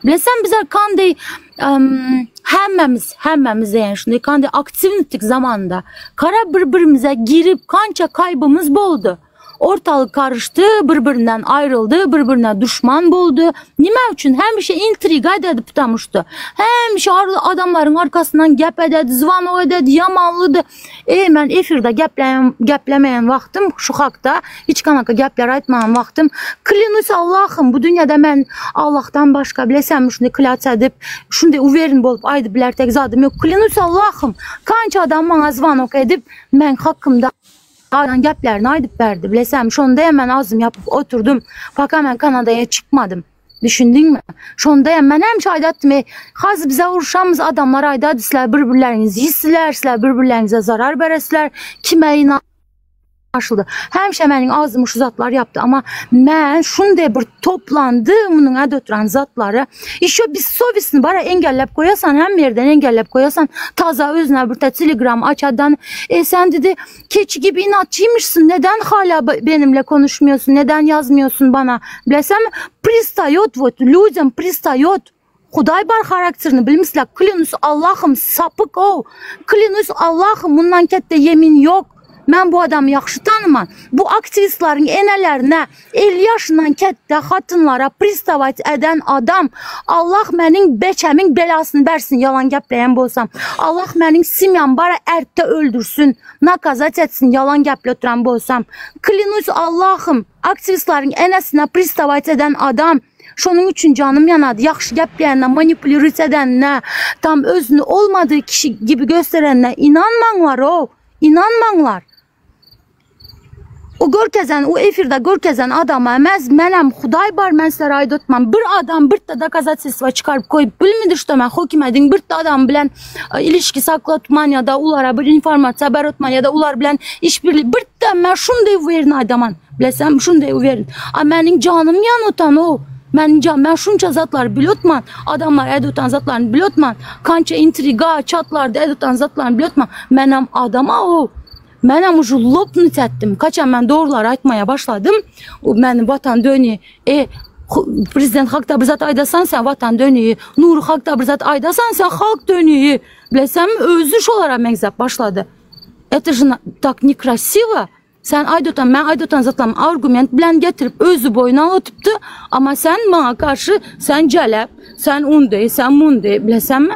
Bilesən bizler kanday hemmemiz hemmemiz yani şunday kanday aktivitlik zamanında kara bir-birimize girip kança kaybımız boldy. Ortalyk garyşdy, bir-birinden aýryldy, bir-birine duşman boldy. Nime üçin? Hemişe intriga ededi putamuşdy. Hemişe adamlaryň arkasyndan gep ededi, zwanok ededi, ýamanlydy. Eý, men efirde gepleýän, geplemeýän wagtym şu hakda hiç kanaka gepler aýtmaýan wagtym, klýanuсь Allahym, bu dünýede men Allahdan başga bilesenmi şunday klýatsa edip, şunday uwerin bolup aýdyp biler tek zadym ýok. Klýanuсь Allahym, kança adam maňa zwanok edip, meň hakymda aýdan geplerini aýdyp berdi. Bilesenmi, şonda hem men agzym ýapyp oturdym. Paka men Kanadaya çykmadym. Düşündiňmi? Şonda hem men hemişe aýdatdym, ey, haz bize uruşamyz adamlar aýdady, sizler bir-birleriňizi ýisiler, sizler bir-birleriňize zarar beresizler, kime inan Açyldy. Hemişe meniň agzymy şu zatlar ýapdy, amma men şunday bir toplandy munuň äde oturan zatlary. Еще bessowestny bara engellep goýasan, hemme ýerden engellep goýasan, taza özüne bir telegram açadan, e sen dedi, Keçi gibi inatçıymışsın. Neden hala benimle konuşmuyorsun? Neden yazmıyorsun bana? Bilesem пристает вот людям пристает. Hudaý bar harakterini bilmisler. Клянусь Allahym sapyk ow. Клянусь Allahym mundan ketde yemin ýok. Men bu adamy ýagşy tanyman. Bu aktiwistleriň enelerine 50 ýaşyndan ketde hatynlara pristawać eden adam. Allah meniň beçemiň belasyny bersin ýalan gepleýän bolsam. Allah meniň simýam bara ertde öldürsin. Nakazat etsin ýalan geple oturan bolsam. Klýanuсь Allahym aktiwistleriň enesine pristawać eden adam. Şonuň üçin janym ýanady. Ýagşy gepleýänine, manipulirowat edenine, tam özüni olmadygy kişi gibi gösterenine inanmaňlar-ow. Inanmaňlar. O görkezen, o efirde görkezen adama emez, menem Hudaý bar, men sizlere aýdatmam. Bir adam bir de dokazatelstwa çykaryp koýup bilmedi, şto men hökümediň bir de adam bilen e, ilişki saklatman ya da ulara bir informasiýa berotman ya da ular bilen işbirliği bir de men şunday uverin aýdaman. Bilesem şunday uverin. A meniň janym ýan o. Men can, men şunça zatlar bilotman. Adamlar edotan zatlaryny bilotman. Kança intriga çatlarda edotan zatlaryny bilotman. Menem adama o. Menem уже лопнуть etdim. Kaçan men doğruları aýtmaya başladım. O meni watan döni. E prezident hakda bir zat aýdasan sen watan döni. Nuri hakda bir zat aýdasan sen halk döni. Bilesem özü şolara meňzäp başlady. Это же так некрасиво. Sen aýdotan, men aýdotan zatlarymy argument bilen getirip özü boýun alypdy. Ama sen maňa karşı sen jalap, sen undy, sen mundy, bilesenmi?